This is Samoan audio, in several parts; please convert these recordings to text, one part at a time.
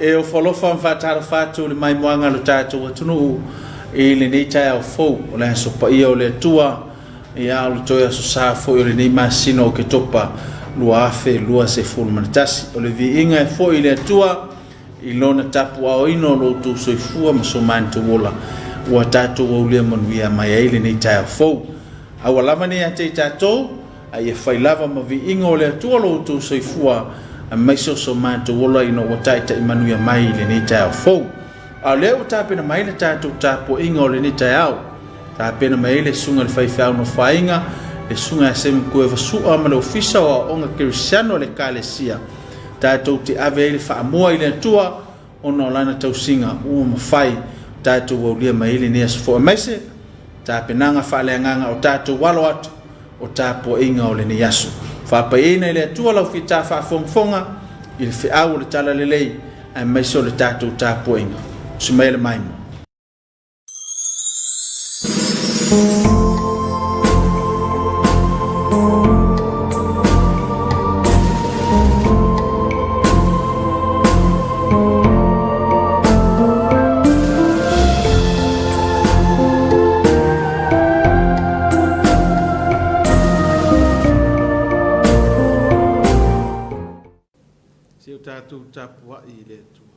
E ofo alofa ma faatalofa atu i le maimoaga a lo tatou atunuu i lenei taeao fou o le Aso Paia o le Atua, ia o le toe Aso Sa foi o lenei masina o Oketopa 2021. O le viiga e foi i le Atua i Lona tapuaaoina o lo outou soifua ma so matou ola ua tatou aulia manuia mai ai lenei taeao fou. Aua lava ne i ia te i tatou, a ia fai lava ma viiga o le Atua lo outou soifua aemaise o so matou ola ina ua taitai manuia mai i lenei taeao fou. A o lea ua tapena mai le tatou tapuaiga o lenei taeao, tapena mai ai le susuga i le faifeau nofoaiga, le susuga ia Semikuevasua ma le Ofisa o Aoga Kerisiano a le Ekalesia, tatou te ave ai le faamua i le Atua ona o lana tausiga ua mafai tatou aulia mai ai lenei aso fou aemaise tapenaga faaleagaga o tatou alo atu o tapuaiga o lenei aso. Faapaiaina e le Atua lau fita faafogafoga i le feau o le Talalelei aemaise o le tatou tapuaiga. Usi mai le maimo. Se o tatou tapuai i le Atua.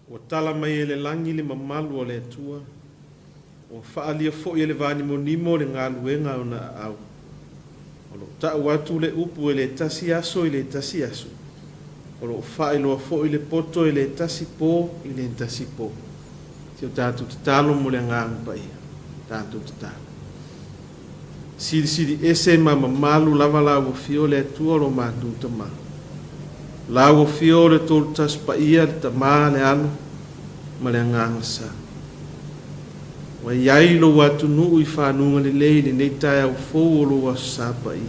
Ua tala mai e le lagi le mamalu o le Atua, ua faaalia foi e le vanimonimo le galuega a ona aau. O lo o tau atu le upu e le tasi aso i le tasi aso, o lo o faailoa foi le poto e le tasi po i le tasi po. Si o tatou tatalo mo le Agaga Paia. Tatou tatalo. Silisili ese ma mamalu lava la ua fio le Atua lo matou Tama. La ua fio le Tolu Tasi Paia, le Tama, le Alo, ma le Agaga Sa. Ua i ai lou atunuu i fanuga lelei i lenei taeao fou o lou Aso Sa Paia.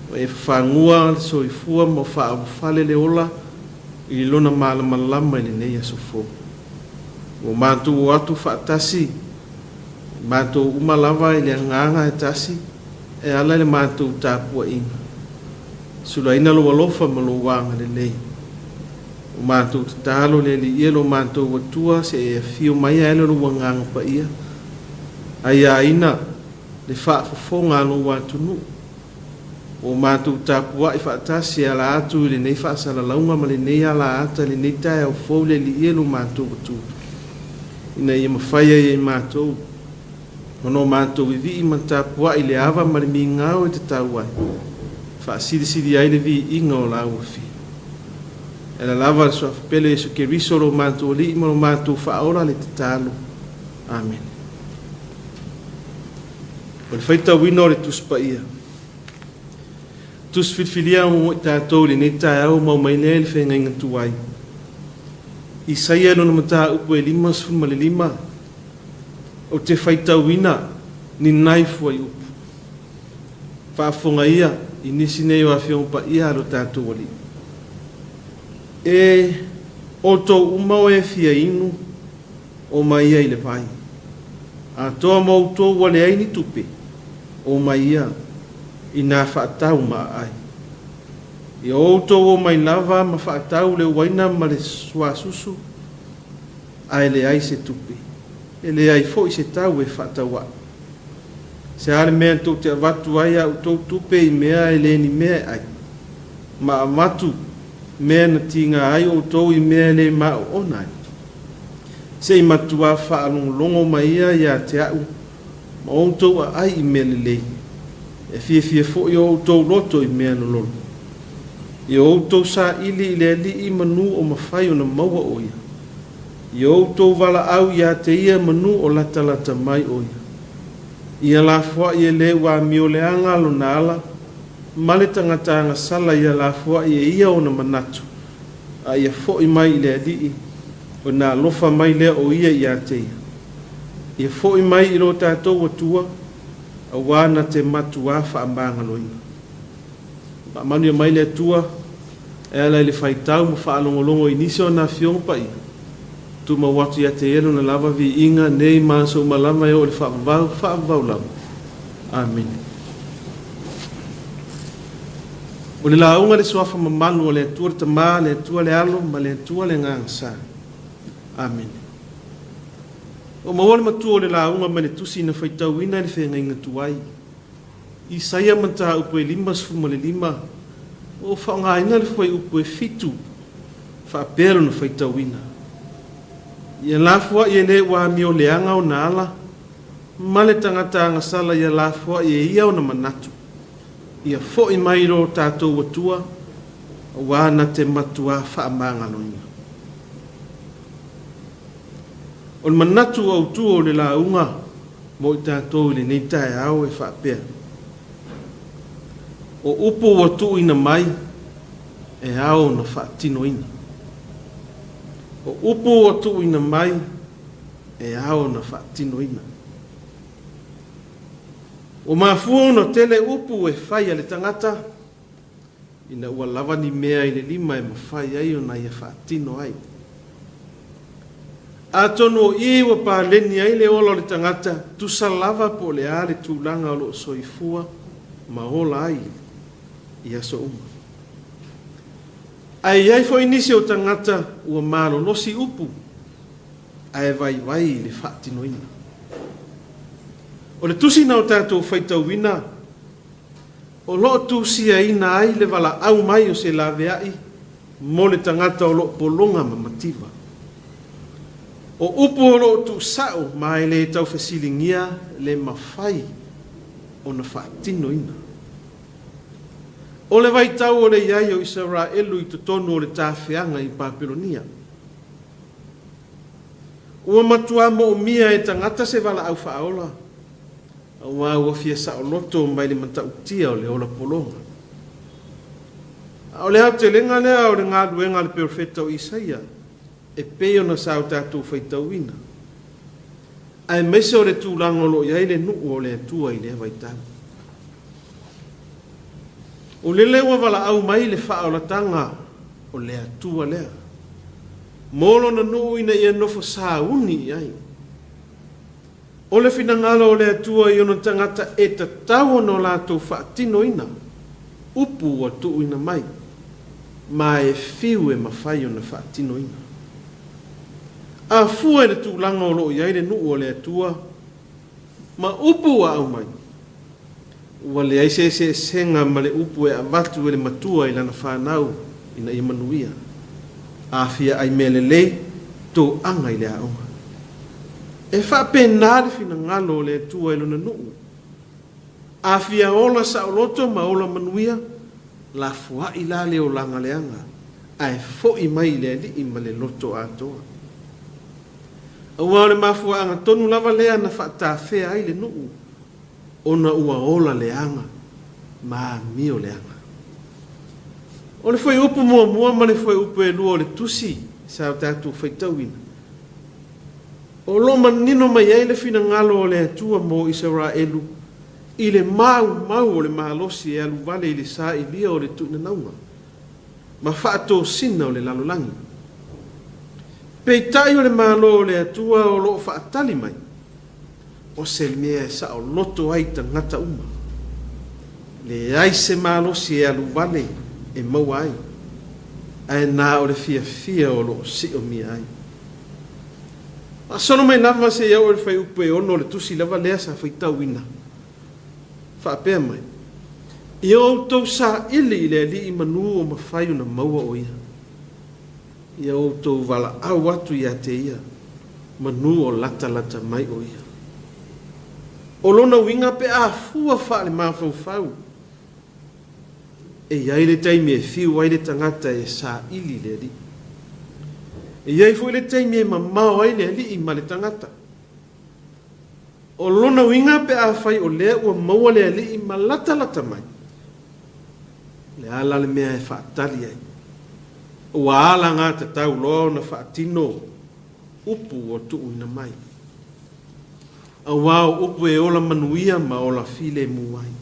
Ua e fafagua le soifua ma faaulufale le ola i lona malamalama i lenei aso fou. Ua matou o atu faatasi Matou uma lava i le agaga e tasi e ala i le matou tapuaiga. Sulaina lou alofa ma lou agalelei. Ua matou tatalo le Alii e lo matou Atua se e afio mai ae le lou Agaga Paia, aiaina le faafofoga a lou atunuu. Ua matou tapuai faatasi e ala atu i lenei faasalalauga ma lenei alaata i lenei taeao fou le Alii e lo matou Atua, ina ia mafai ai e i matou ona o matou vivii ma tapuai le ava ma le migao e tatau ai, faasilisili ai le viiga o la ua fia. E ala lava le Suafa Pele Iesu Keriso lo matou Alii ma lo matou Faaola le tatalo. Amene. O le faitauina o le Tusi Paia. Tusi filifilia mo i tatou i lenei taeao ma aumai lea i le feagaiga tuai. Isaia lona mataupu e 55, Ou te faitauina ni nai fuaiupu. Faafofoga ia i nisi nei o Afioga Paia a lo tatou Alii. E outou uma o e fia inu, Omai ia i le vai. Atoa ma outou ua leai ni tupe, omai ia i nā faatau ma aai. Ia outou omai lava ma faatau le uaina ma le suasusu, ae leai se tupe, e leai foi se tau e faataua'i. Se a le mea tou te avatu ai a outou tupe i mea e le ni mea e ai, ma avatu mea na tiga ai outou i mea e le maoona ai? Se i matuā faalogologo mai ia ia te a'u ma outou aai i mea lelei, e fiafia foi o outou loto i mea lololo. Ia outou saili i le Alii manu o mafai ona maua o ia. Ia outou valaau ia te ia manu o latalata mai o ia. Ia lafoai e le ua amio leaga lona ala, ma le tagata agasala ia lafoai e ia ona manatu, a ia foi mai i le Alii, ona alofa mai lea o ia ia te ia. Ia foi mai i lo tatou Atua, auā na te matuā faamagaloina. Faamanuia mai le Atua e ala i le faitau ma faalogologo i nisi o ana Afioga Paia, tumau atu ia te ia lona lava viiga nei ma aso uma lava e oo i le faavavau, faavavau lava. Amene. O le lauga i le Suafa mamalu o le Atua le Tama, le Atua le Alo ma le Atua le Agaga Sa. Amene. Ua maua le matua o le lauga mai le tusi na faitauina i le feagaiga tuai. Isaia mataupu e 55, ua ou faaaogaina le fuaiupu e fitu faapea lona faitauina. Ia lafoai e le ua amio leaga ona ala, ma le tagata agasala ia lafoai e ia ona manatu. Ia foi mai i lo tatou Atua, aua na te matuā faamagaloina. O le manatu autu o le lauga mo i tatou i lenei taeao e faapea, O upu ua tuuina mai e ao ona faatinoina. O upu ua tuuina mai e ao ona faatinoina. Ua mafua ona tele upu e fai a le tagata ina ua lava ni mea i le lima e mafai ai ona ia faatino ai. Atonu o i ua paleni ai le ola o le tagata, tusa lava po o le a le tulaga o lo o soifua ma ola ai i aso uma. Ae i ai foi nisi o tagata ua malolosi upu ae vaivai i le faatinoina. O le tusi na o tatou faitauina, o lo o tusiaina ai le valaau mai o se laveai mo le tagata o lo o pologa ma mativa. O upu o lo o tuusao ma e le tau fesiligia le mafai ona faatinoina. O le vaitau o le i ai o Isaraelu i totonu o le tafeaga i Papelonia. Ua matua moomia e tagata se valaau faaola Aua ua fia saoloto mai le matautia o le ola pologa. A o le aotelega lea o le galuega a le perofeta o Isaia, e pei ona sa o tatou faitauina, aemaise o le tulaga o lo o i ai le nuu o le Atua i lea vaitau. O lele ua valaau mai le faaolataga o le Atua lea, mo lona nuu ina ia nofo sauni i ai. O le finagalo o le Atua i ona tagata e tatau ona o latou faatinoina upu ua tuuina mai, ma e fiu e mafai ona faatinoina. A fua i le tulaga o lo o i ai le nuu o le Atua ma upu ua aumai, Ua leai se eseesega ma le upu e avatu e le matua i lana fanau ina ia manuia. A fia ai mea lelei, toaga i le aoga. E faapena le finagalo o le Atua i lona nuu. A fia ola saoloto ma ola manuia, lafoai la le olaga leaga, ae foi mai i le Alii ma le loto atoa. Aua o le mafuaaga tonu lava lea na faatafea ai le nuu ona ua ola leaga ma amio leaga. O le fuaiupu muamua ma le fuaiupu e lua o le tusi sa o tatou faitauina, o lo o manino mai ai le finagalo o le Atua mo Isaraelu i le maumau o le malosi e alu vale i le sailia o le tuinanauga ma faatosina o le lalolagi. Peitai o le Malo o le Atua o lo o faatali mai, O se mea e saoloto ai tagata uma. Leai se malosi e alu vale e maua ai, ae na o le fiafia o lo o siomia ai. Faasolo mai lava seia oo i le fuaiupu e ono o le tusi lava lea sa faitauina, faapea mai, Ia outou saili i le Alii manu o mafai ona maua o ia. Ia outou valaau atu ia te ia, manu o latalata mai o ia. O lona uiga pe a fua faale-mafaufau, e i ai le taimi e fiu ai le tagata e saili le Alii. E i ai foi le taimi e mamao ai le Alii ma le tagata. O lona uiga pe afai o lea ua maua le Alii ma latalata mai, o le a la le mea e faatali ai? Ua alagatatau loa ona faatino upu ua tuuina mai. Aua o upu e ola manuia ma ola filemu ai.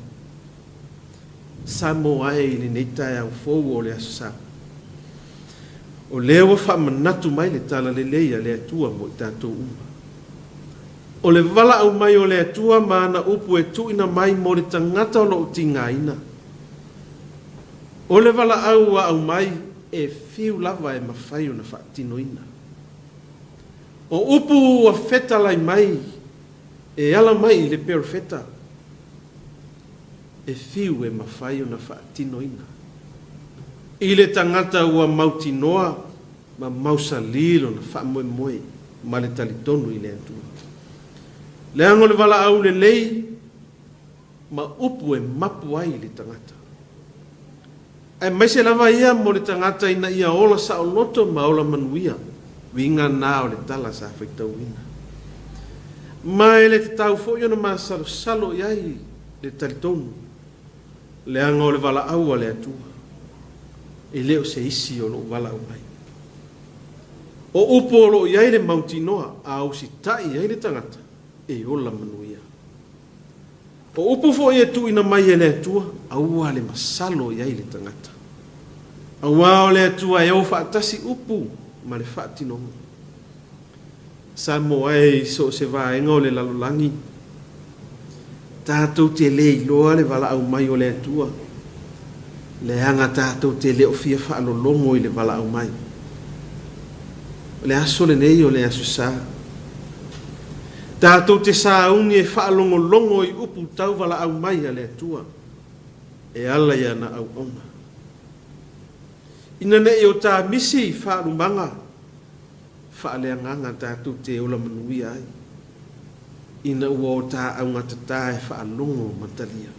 Samoa e i lenei taeao fou o le Aso Sa. O lea ua faamanatu mai le talalelei a le Atua mo i tatou uma. O le valaau mai o le Atua ma ana upu e tuuina mai mo le tagata o lo o tigaina. O le valaau ua aumai e fiu lava e mafai ona faatinoina. O upu ua fetalai mai e ala mai i le perofeta, e fiu e mafai ona faatinoina i le tagata ua mautinoa ma mausali lona faamoemoe ma le talitonu i le Atua. Leaga o le valaau lelei ma upu e mapu ai le tagata. Aemaise lava ia mo le tagata ina ia ola saoloto ma ola manuia, uiga na o le tala sa faitauina. Ma e le tatau foi ona masalosalo i ai le talitonu, leaga o le valaau a le Atua, e le o se isi o lo o valaau mai. O upu o lo o i ai le mautinoa a usitai i ai le tagata, e ola manuia. O upu foi e tuuina mai e le Atua, aua le masalo i ai le tagata. Aua o le Atua e o faatasi upu ma le faatinoga. Samoa e i so o se vaega o le lalolagi, tatou te le iloa le valaau mai o le Atua, leaga tatou te le o fia faalologo i le valaau mai. O le aso lenei o le Aso Sa. Tatou te sauni e faalogologo i upu tau valaau mai a le Atua e ala i ana auauna. Ina ne i o ta misi i faalumaga faaleagaga tatou te ola manuia ai, ina ua o ta augatata e faalogo ma talia.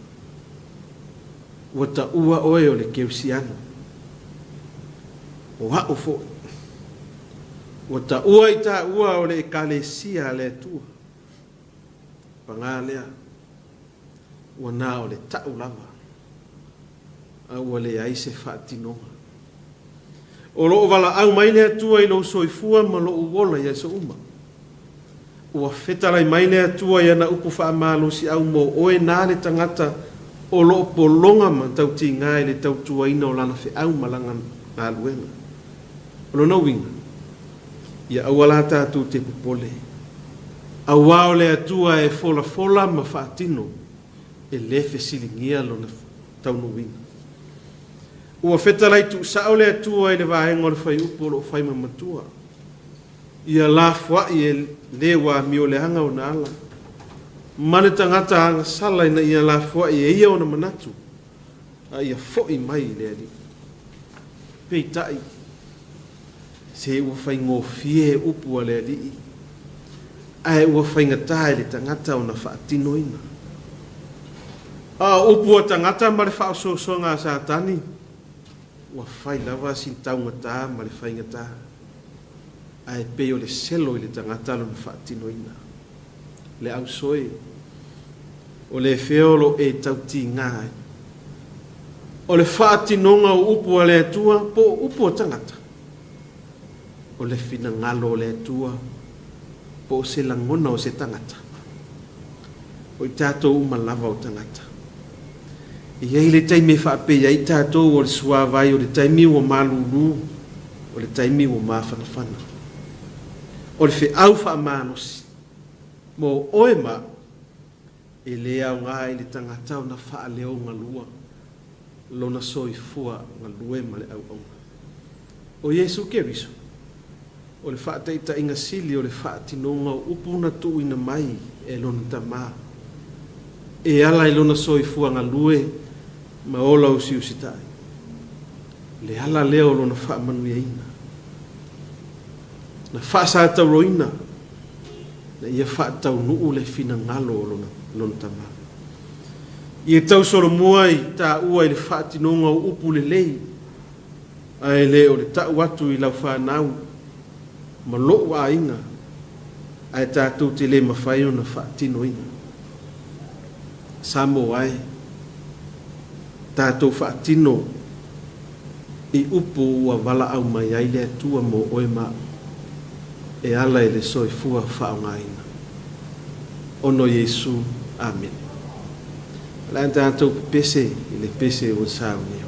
Ua taua oe o le Kerisiano. O a'u foi. Ua taua i taua o le Ekalesia a le Atua. Paga lea, ua na o le ta'u lava, a ua leai se faatinoga. O lo o valaau mai le Atua i lou soifua ma lou ola i aso uma. Ua fetalai mai le Atua i ana upu faamalosiau mo oe na le tagata o lo o pologa ma tautiga i le tautuaina o lana feau ma lana galuega. O lona uiga, ia aua la tatou te popole, auā o le Atua e folafola ma faatino, e le fesiligia lona taunuuina. Ua fetalai tuusao le Atua i le vaega o le fuaiupu o lo o fai ma matua. Ia lafoai e le ua amioleaga ona ala, ma le tagata agasala ina ia lafoai e ia ona manatu, a ia foi mai i le Alii. Peitai, se ua faigofie upu a le Alii, ae ua faigata i le tagata ona faatinoina. A o upu a tagata ma le faaosoosoga a Satani, ua fai lava si taugata ma le faigata, ae pei o le selo i le tagata lona faatinoina. Le ausoe, o le fea o lo e tautiga ai? O le faatinoga o upu a le Atua po o upu a tagata? O le finagalo o le Atua po o se lagona o se tagata? O i tatou uma lava o tagata. E i ai le taimi e faapei ai tatou o le suavai o le taimi ua malulu, o le taimi ua mafanafana. O le feau faamalosi mo oe ma au, e le aoga i le tagata ona faaleo galua lona soifua galue ma le auauna. O Iesu Keriso, o le faataitaiga sili o le faatinoga o upu na tuuina mai e lona Tama, e ala i lona soifua galue ma ola usiusitai. Le ala lea o lona faamanuiaina. Na faasatauroina na ia faataunuu le finagalo o lona, lona Tama. Ia tausolomua i taua i le faatinoga o upu lelei, ae le o le tau atu i lau fanau ma lo'u aiga, ae tatou te le mafai ona faatinoina. Samoa e, tatou faatino i upu ua valaau mai ai le Atua mo oe ma a'u, e ala i le soifua faaaogaina. Ona o Iesu. Amene. O le a tatou pepese i le pese ua saunia.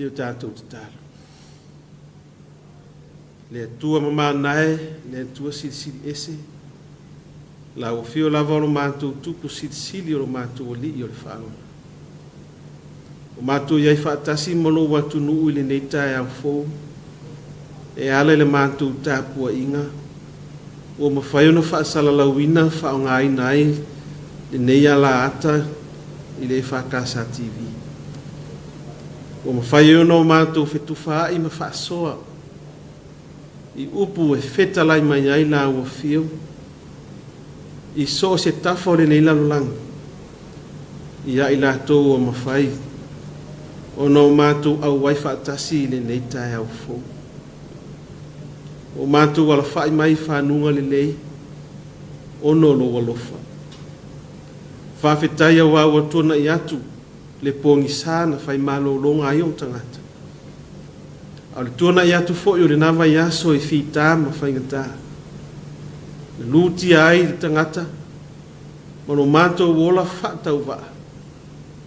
Si o tatou tatalo. Le Atua mamana e, le Atua silisili ese, Lau Afio lava o lo matou Tupu silisili o lo matou Alii o le Faaola. Ua matou i ai faatasi ma lou atunuu i lenei taeao fou, e ala i le matou tapuaiga, ua mafai ona faasalalauina faaaogaina ai lenei alaata i le EFKS TV. Ua mafai ai ona o matou fetufaai ma faasoa i upu e fetalai mai ai Lau Afio i so o se tafa o lenei lalolagi, ia i latou ua mafai ona o matou auai faatasi i lenei taeao fou. Ua matou alafai mai i fanuga lelei ona o lou alofa. Faafetai auā ua tuanai atu le pogisa na fai malologa ai ou tagata. A o le tuanai atu foi o lena vaiaso i fita ma faigata, na lutia ai le tagata ma lo matou ola faatauvaa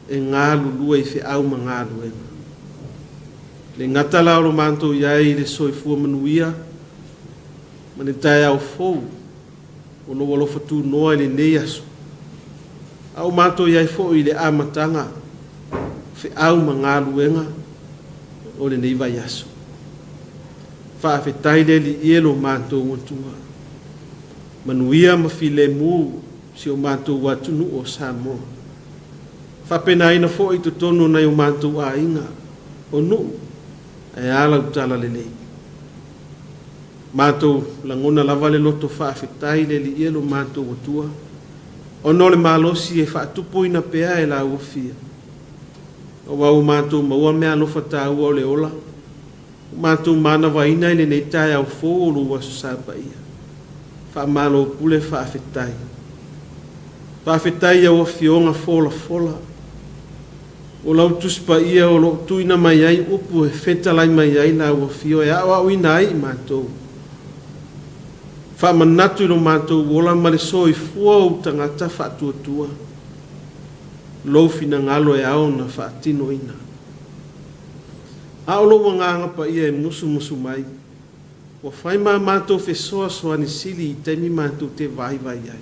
e galulue i feau ma galuega. Le gata la o lo matou i ai i le soifua manuia ma le taeao fou o lou alofa tunoa i lenei aso, a o matou i ai foi i le amataga o feau ma galuega o lenei vaiaso. Faafetai le Alii e lo matou Atua. Manuia ma filemu si o matou atunuu o Samoa. Faapenaina foi i totonu o nai o matou aiga, o nuu, ae a lau tala lelei. Matou lagona lava le loto faafetai le Alii e lo matou Atua, ona o le malosi e faatupuina pea e lau Afio. Aua ua matou maua meaalofa taua o le ola, ua matou manavaina i lenei taeao fou o lou Aso Sa Paia. Faamalo pule faafetai. Faafetai i au afioga folafola. O lau Tusi Paia o lo o tuuina mai ai upu e fetalai mai ai lau Afio e aoaoina ai i matou. Faamanatu i lo matou ola ma le soifua o ou tagata faatuatua lou finagalo e ao ona faatinoina. A o lou Agaga Paia e musumusu mai, ua fai ma matou fesoasoani sili i taimi matou te vaivai ai.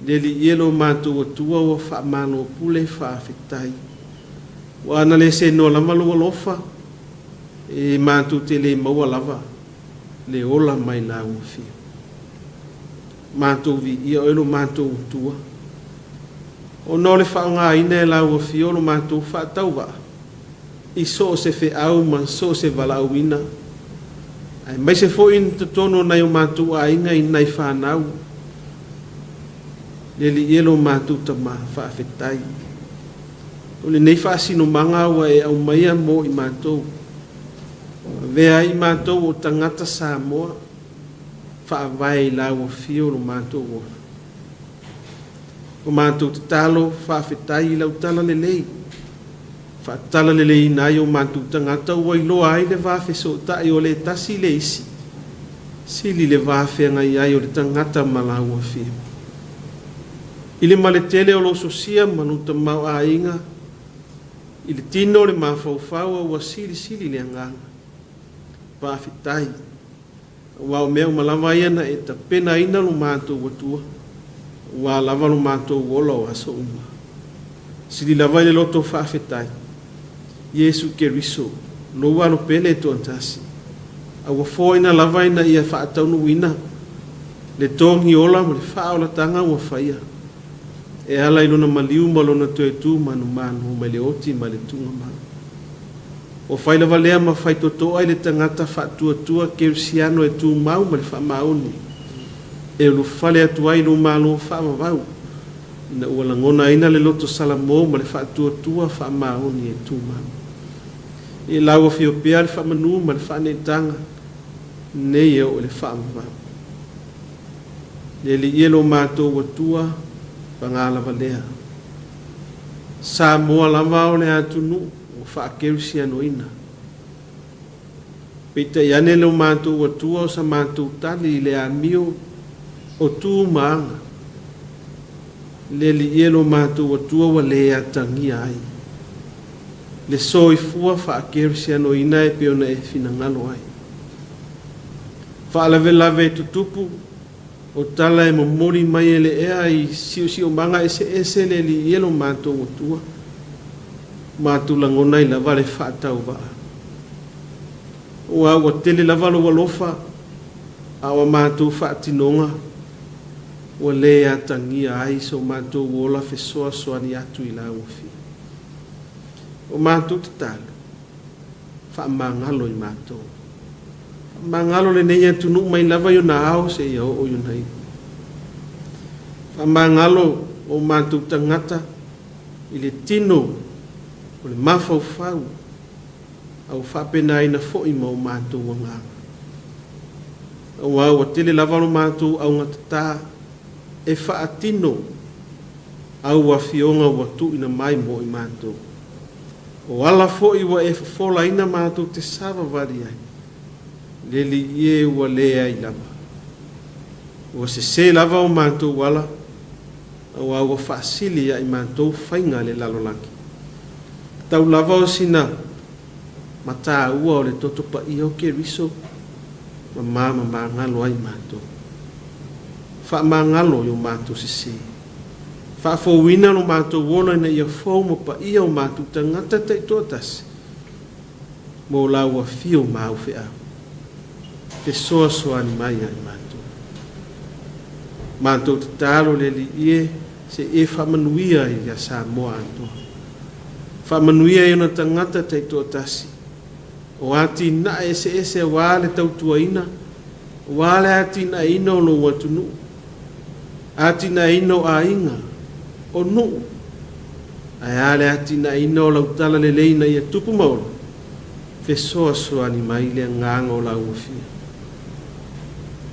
Le Alii e lo matou Atua ua faamalo pule faafetai. Ua ana le senoa lava lou alofa, e matou te le maua lava le ola mai lau Afio. Matou viia oe lo matou Atua, ona o le faaaogaina e lau Afio o lo matou faatauvaa i so o se feau ma so o se valaauina, aemaise foi i totonu o nai o matou aiga i nai fanau. Le Alii e lo matou Tama, faafetai. O lenei faasinomaga ua e aumaia mo i matou. Avea ai i matou o tagata Samoa, faavae i lau Afio lo matou ola. O matou tatalo, faafetai i lau tala lelei. Faatalaleleiina ai o matou tagata ua iloa ai le va fesootai o le tasi i le isi, sili le va feagai ai o le tagata ma lau Afio. I le male tele o lou sosia ma lou tamaoaiga, i le tino o le mafaufau a ua silisili le agaga. Faafetai. Aua o mea uma lava ia na e tapenaina lo matou Atua, aua lava lo matou ola o aso uma. Sili lava i le loto faafetai, Iesu Keriso, lou Alo pele e toatasi, a ua foaina lava ina ia faataunuuina le togi ola ma le faaolataga ua faia, e ala i lona maliu ma lona toe tu manumanu mai le oti ma le tugamau. Ua fai lava lea ma fai totoa i le tagata faatuatua kerisiano e tumau ma le faamaoni e ulufale atu ai i lou Malo faavavau, ina ua lagonaina le loto salamo ma le faatuatua faamaoni e tumau. E lau afio pea le faamanu ma le faaneetaga nei e oo i le faavavau. Le Alii e lo matou Atua, paga lava lea. Samoa lava o le atunuu. Ua faakerisianoina. Peitai ane lo matou Atua o sa matou tali i le amio o tu ma aga. Le Alii e lo matou Atua ua le atagia ai. le soifua faakerisianoina e pei ona e finagalo ai. Faalavelave e tutupu, o tala e momoli mai e le ea i siosiomaga eseese le Alii e lo matou Atua, matou lagona ai lava le faatauvaa. Aua ua tele lava lou alofa, a o a matou faatinoga ua le atagia ai so matou ola fesoasoani atu i lau Afio. O matou tatalo, faamagalo i matou. Faamagalo lenei atunuu mai lava i ona ao seia oo i ona iu. Faamagalo o matou tagata i le tino o le mafaufau a ua faapenaina foi ma o matou agaga. Aua ua tele lava lo matou augatata e faatino au afioga ua tuuina mai mo i matou. O ala foi ua e fofolaina matou te savavali ai, le Alii e ua leai lava. Ua sese lava o matou ala, aua ua faasili ia i matou faiga le lalolagi. Tau lava o sina mataua o le toto paia o Keriso ma mamamagalo ai matou. Faamagalo i o matou sese. Faafouina lo matou ola ina ia fou ma paia o matou tagata taitoatasi mo lau afio ma au feau. Fesoasoani mai ia i matou. Matou tatalo le Alii e, se e faamanuia ia Samoa atoa. Faamanuia i ona tagata taitoatasi. O atinae eseese aua le tautuaina, aua le atinaeina o lou atunuu, atinaeina o aiga, o nuu, ae a le atinaeina o lau tala lelei ina ia tupu ma ola, fesoasoani mai le agaga o lau afia.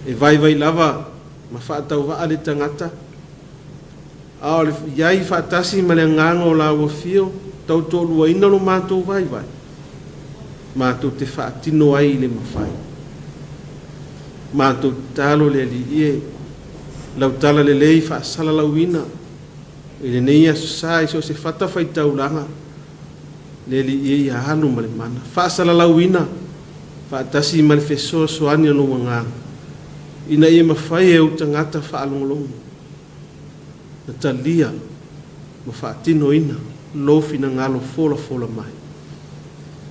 E vaivai lava ma faatauvaa le tagata, A o le i ai faatasi ma le agaga o lau afio, tautoaluaina lo matou vaivai, matou te faatino ai i le mafai. Matou tatalo le Alii e, lau tala lelei faasalalauina i lenei aso sa i so o se fatafaitaulaga, le Alii e ia alu ma le mana. Faasalalauina faatasi ma le fesoasoani o lou agaga, ina ia mafai e ou tagata faalogologo na talia ma faatinoina lou finagalo folafola mai.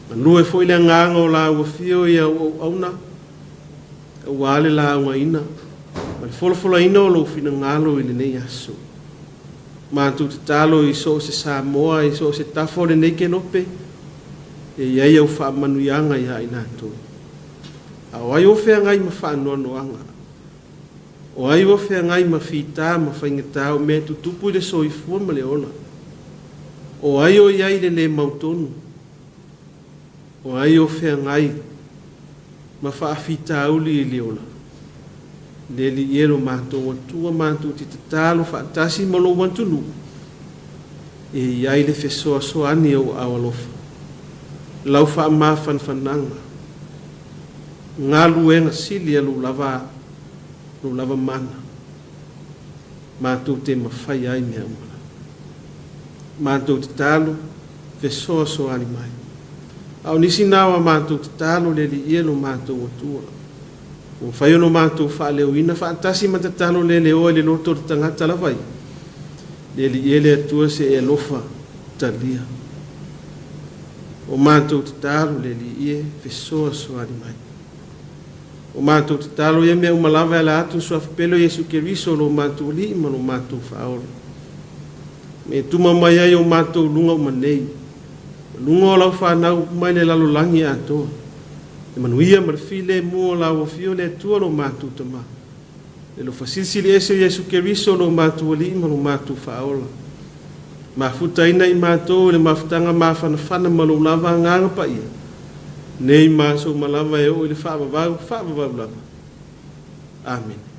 Manue foi le agaga o lau afio i au auauna, aua le laugaina ma le folafolaina o lou finagalo i lenei aso. Matou tatalo i so o se Samoa i so o se tafa o lenei kelope, e i ai au faamanuiaga ia i latou. A o ai o feagai ma faanoanoaga? O ai ua feagai ma fita ma faigata o mea e tutupu i le soifua ma le ola? O ai o i ai i le lē mautonu? O ai o feagai ma faafitauli i le ola? Le Alii e lo matou Atua matou te tatalo faatasi ma lou atunuu e i ai le fesoasoani i ou aao alofa, lau faamafanafanaga, galuega sili a lou lava lou lava mana, matou te mafaia ai mea uma lava. Matou tatalo, fesoasoani mai. A o nisi na o a matou tatalo le Alii e lo matou Atua. Ua mafai ona matou faaleoina faatasi ma tatalo leleoa i le loto o le tagata lava ia. Le Alii e le Atua se e alofa talia. O matou tatalo le Alii e fesoasoani mai. O matou tatalo ia mea uma lava e ala atu i le Suafa pele o Iesu Keriso lo matou Alii ma lo matou Faaola. Me tuma mai ai o matou luga uma nei, ma luga o lau fanau uma i le lalolagi atoa, le manuia ma le filemu o lau Afio le Atua lo matou Tama, le alofa silisili ese o Iesu Keriso lo matou Alii ma lo matou Faaola. Mafutaina i matou i le mafutaga mafanafana ma lou lava Agaga Paia, nei ma aso uma lava e oo i le faavavau, faavavau lava. Amene.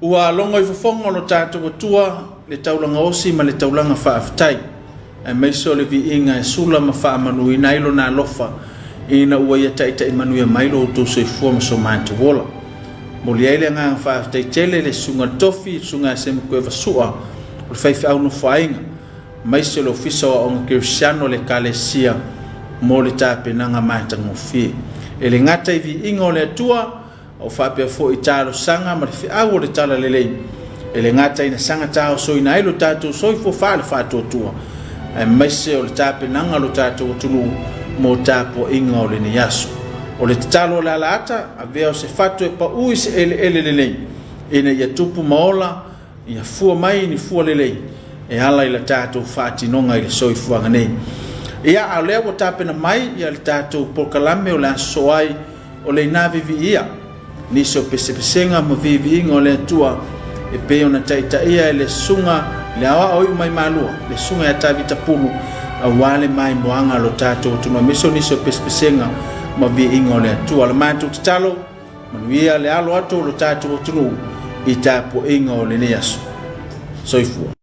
Ua logo i fofoga o lo tatou Atua le taulaga osi ma le taulaga faafetai, aemaise o le viiga e sula ma faamanuina ai Lona alofa ina ua Ia taitai manuia mai lo outou soifua ma so matou ola. Momoli ai le agaga faafetai tele i le Susuga i le Tofi, le Susuga ia Semukueva Sua, o le faifeau nofoaiga, aemaise o le Ofisa o Aoga Kerisiano a le Ekalesia mo le tapenaga matagofie. E le gata i viiga o le Atua, a ua faapea foi i talosaga ma le feau o le talalelei, e le gata ina saga taosoina ai lo tatou soifua faale-faatuatua, aemaise o le tapenaga a lo tatou atunuu mo tapuaiga o lenei aso. O le tatalo a le alaata, avea o se fatu e pau i se eleele lelei, ina ia tupu ma ola, ia fua mai ni fua lelei e ala i la tatou faatinoga i le soifuaga nei. Ia, a o lea ua tapena mai ia le tatou polokalame o le aso ai o le ina viviia nisi o pesepesega ma viviiga o le Atua e pei ona taitaia e le susuga le aoao iu mai Malua, le susuga ia Tavita Pulu, aua le maimoaga a lo tatou atunuu aemaise o nisi o pesepesega ma viiga o le Atua. O le matou tatalo, manuia le alo atu o lo tatou atunuu i tapuaiga o lenei aso. Soifua.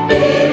Amen.